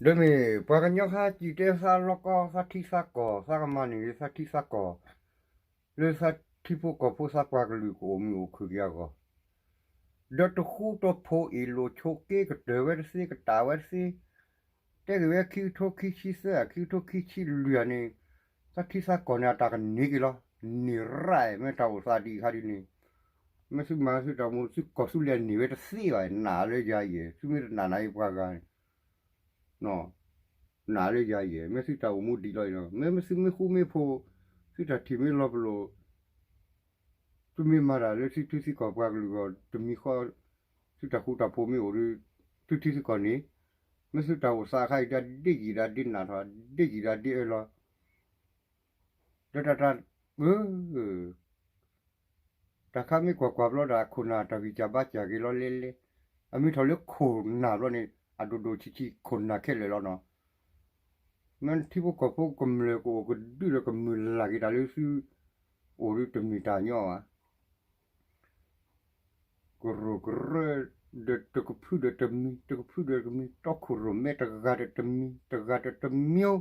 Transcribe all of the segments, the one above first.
ဒီးမ့ၢ်ပှၤကညီဟါကံၣ်တဲသးလီကီ သးထံသးကီၢ် သးကမၤန့ၢ်သးထံသးကီၢ် လၢသးထံဖိကီၢ်ဖိသးပှၤကလုာ်ကအိၣ်မုာ်အိၣ်ခုၣ်က့ၤအဂီၢ်, ဒီးတဃူတဖိးအ့ၣ်လိာ်ဆိးက့ကတၢၢ်ဝဲတသ့ ကတၢၢ်ဝဲတသ့, တဲက့ၤဝဲခံကထိခံဆံသၢ ခံကထိခံဆံလွံၢ်န့ၣ်, သးထံသးကီၢ်န့ၣ် အတၢ်ကန့ၢ်က့ၤလီၤ. န့ၢ်ရၣ် မ့ၢ်တၢ်အိၣ်သးဒ်အံၤခါဒ်န့ၣ်, မ့ၢ်သုမၤသုတၢ်အိၣ်မူ သုကီၢ်သူလ့ၤန့ၢ်ဝဲတသ့ဘၣ်, နာ်လၢယၤယဲၢ်, သုမ့ၢ်တနာ်နာ်အံၤပှၤဂၤ နာ်လၢယၤယဲၢ်, မ့ၢ်သုတၢ်အိၣ်မူဒံးလီၤအံၤလီၤ. မ့ၢ်သုမ့ၢ်ဃူမ့ၢ်ဖိး, သုတၢ်ထံၣ်မ့ၢ်လီၤပလိာ်, သုမ့ၢ်မၤတၢ်လၢသုထံသုကီၢ်ပှၤကလုာ်အဂီၢ် တမံၤဃီ, သုတၢ်ဃူတၢ်ဖိးမ့ၢ်အိၣ်ဒီး သုထံသုကီၢ်န့ၣ်, မ့ၢ်သုတၢ်အိၣ်သးအခါအံၤ ဒ်ယံာ်ဒ်ဒ်နၢ်ထီၣ်, ဒ်ယံာ်ဒ်ဒ်အၢလီၤ. ဒီးတၢ်တၢ် အၢ တၢ်ခါမ့ၢ်ကွၢ်ကွၢ်ဘျီဒီး အခိၣ်နၢ်တၢ်ဂံၢ်စၢ်ဘါစၢ်က့ၤလီၤလဲလဲ, အမ့ၢ်ထီၣ်လၢခိၣ်နၢ်ဘျီန့ၣ် အဒိၣ်ဒိၣ်ဆံးဆံးခိၣ်နၢ်ခဲလၢာ်လီၤနီၤ. မ့ၢ်ထံဖိကီၢ်ဖိကမျၢၢ်ကအိၣ်ကဒုဒီးကမုာ်လၢ်က့ၤတၢ်လၢသုအိၣ်ဒီးတမ့ၢ်တၢ်ညီဘၣ်. ကရိၢ်ကရၢ ဒီးတကဖုဒီးတမံၤ တကဖုဒီးတမံၤ တီခိၣ်ရိၣ်မဲတဂၤဒီးတမံၤ တဂၤဒီးတမံၤ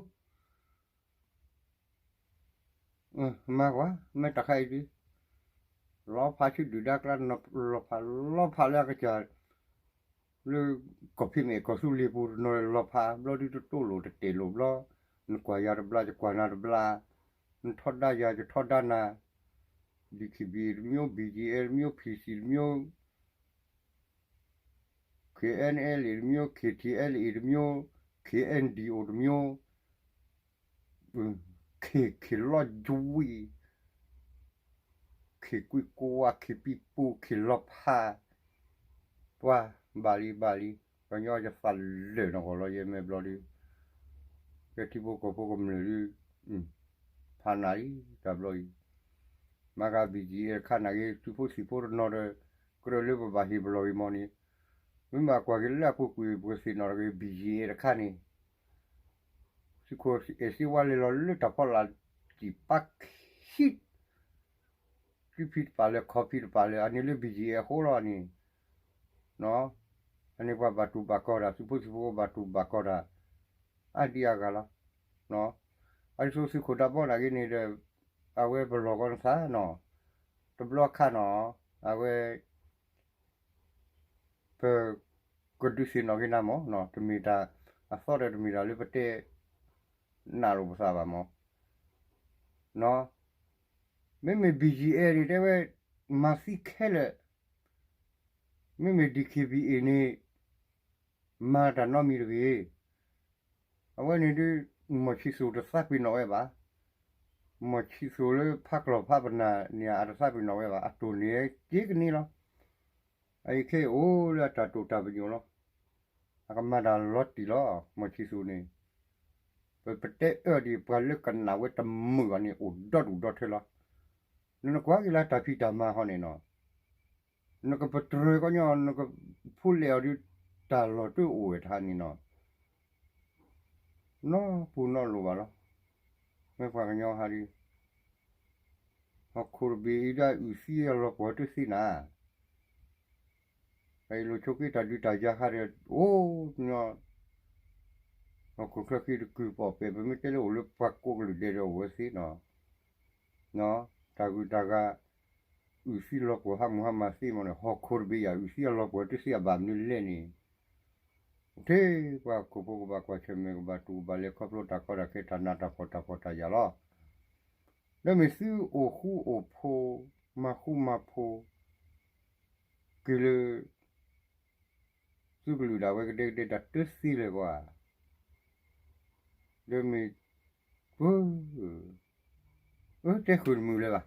မၤကွၢ် မ့ၢ်တၢ်ခါအံၤဒုး လီၤဖးဆူဒုၣ်ဒါကျါ လီၤဖး လီၤဖးလၢအကစၢ် လၢကီၢ်ဖံးမဲာ်ကီၢ်သူလ့ၤပူၤတနီၤ လီၤဖးဘျီဒုးတတိလိာ်တတဲာ်လိာ်ဘျီ, နကွၢ်ယၤတဘျါ ယကွၢ်နၤတဘျါ, နထီဒါယၤ ယထီဒါနၤ, DKBA တမျိုး BGF တမျိုး PC တမျိုး KNLA တမျိုး KTLA တမျိုး KNDO တမျိုး ခ့ၣ်ခ့ၣ်လီၤကွံာ် ခ့ၣ်ကွံာ်ကွါ ခ့ၣ်ပံပူၤ ခ့ၣ်လီၤဖး, ပှၤဘၣ်လံဘၣ်လံ, ပှၤညီယသးလၢာ်နီၢ်ကီၢ်လီၤ ယဲၢ်မဲာ်ဘျီဒုး, ကဲထံဖိကီၢ်ဖိကမျၢၢ်ဒုး, ဖးနၤလံတၢ်ဘျီအံၤ, မၤဂၤ BGF တခါနာ်က့ သုးဖိသံၣ်ဖိတနီၤဒီး ကြၢးလၢပဘၣ်ဟ့ၣ်ပလီၢ်ဂ့ၤမီၢ်န့ၣ်, မ့ၢ်ဘၣ်ကွၢ်က့ၤလၢအပူၤကွံာ် ပကသ့ၣ်နီၣ်ထီၣ်က့ၤ BGF တခါန့ၣ် သုးခိၣ်အဲၣ်စ့ဝါလဲၤလီၤလၢတၢ်ဖီလာ် စံၣ်ပာ်ခံ, စုဖံတပာ်လၢ ခီဖံတပာ်လၢ အန့ၣ်လၢ BGF အဃိလီၤန့ၣ်, အန့ၣ်ပှၤဘၣ်တူၢ်ဘၣ်ကီတၢ် သုးဖိသံၣ်ဖိဘၣ်တူၢ်ဘၣ်ကီတၢ်, အါဒံအါဂၤလီၤ, အဒ်သိးသုးခိၣ်ဒၢဘီနာ်က့န့ၣ်ဒီး, အဝဲပလီၢ်ကီနသးနီၤ, တဘျီခါနီၤ, အဝဲ ပကဒုးသ့ၣ်နီၣ်က့ၤနၤမီၢ်, တမ့ၢ်တၢ်အသီဒီး တမ့ၢ်တၢ်လၢပတဲနၢ်လိာ်ပသးဘၣ်မီၢ်, မ့မ့ၢ် BGF န့ၣ် တဲဝဲ မၤသံခဲလၢာ်, မ့မ့ၢ် DKBA န့ၣ် မၤတၢ်နီတမံၤတဂ့ၤ. အဝဲန့ၣ်ဒုး မီၢ်ဆံးသူၣ်တသးပ့ၤနီၣ်ဝဲဘၣ်. မီၢ်ဆံးသူၣ်လၢဖးကျီၢ်ဖးပနၢ်န့ၣ် အတသးပ့ၤနီၣ်ဝဲဘၣ်, အတိၢ်န့ၢ်က့ကန့ၣ်လီၤ. အအံၤခဲအံၤအိၣ်လၢအတၢ်တိာ်တၢ်ပညိၣ်လီၤ. အကမၤတၢ်လီၤတံၢ်လီၤ မီၢ်ဆံးသူၣ်န့ၣ်, ပပတဲအၢဒံး ပှၤလၢကနၣ်ဝဲတမုာ်ဘၣ်န့ၣ် အိၣ်ဒီဒူၣ်ဒီထၢလီၤ. နနကွၢ်က့ၤလၢတၢ်ဖံးတၢ်မၤဟီန့ၣ်နီၤ, နကပတြၢၤကီၢ်ညီ နကဖိလဲအီၤဒုး တၢ်လီၢ်တအိၣ်ဝဲတဟါန့ၣ်နီၤ, နီၢ်ပူၤနီၢ်လိာ်ဘၣ်လီၤ. မ့ၢ်ပှၤကညီဟးဒုး ဟီၣ်ခိၣ်တဘ့ၣ်အံၤဒၣ် အုၣ်သံအလီၤပှီၢ်တသ့နၤ, အအံၤလိာ်ဆိက့တၢ်ဒုးတၢ်ယၤခါဒီး အိၣ်ညီ ဟီၣ်ခိၣ်ချၢဃံတကုၢ်ပီၣ်ပဲာ် ပမ့ၢ်တဲလၢအိၣ်လၢပှၤကိးကလုာ်ဒဲးဒီးအိၣ်ဝဲသ့နီၤ, တၢ်ဂုၤတၢ်ဂၤ အုၣ်သံလီၤပှီၢ်ဟးမုၢ်ဟါမၢ်သ့မီၢ်န့ၣ် ဟီၣ်ခိၣ်တဘ့ၣ်ယၤ အုၣ်သံအလီၤပှီၢ်တသ့အဘၣ်မနုၤလဲၣ်န့ၣ်, ထဲပှၤဟီၣ်ခိၣ်ဖိကဘၣ်ကွၢ်ဆၢၣ်မဲာ် ကဘၣ်တူၢ်ဘၣ်လဲၤခီဖျိတၢ်ကီတၢ်ခဲ တၢ်နးတၢ်ဖှီၣ်တၢ်ဖှီၣ်တၢ်ယာ်လီၤ. ဒီးမ့ၢ်သုအိၣ်ဃူအိၣ်ဖိး မၤဃူမၤဖိး က့ၤလၢ သုကလုာ်ဒၣ်ဝဲကဒဲကဒဲတၢ်တသ့လၢၤကွၢ်, ဒီးမ့ၢ် အၢ တဲဃုာ်တမုာ်လၢၤဘၣ်,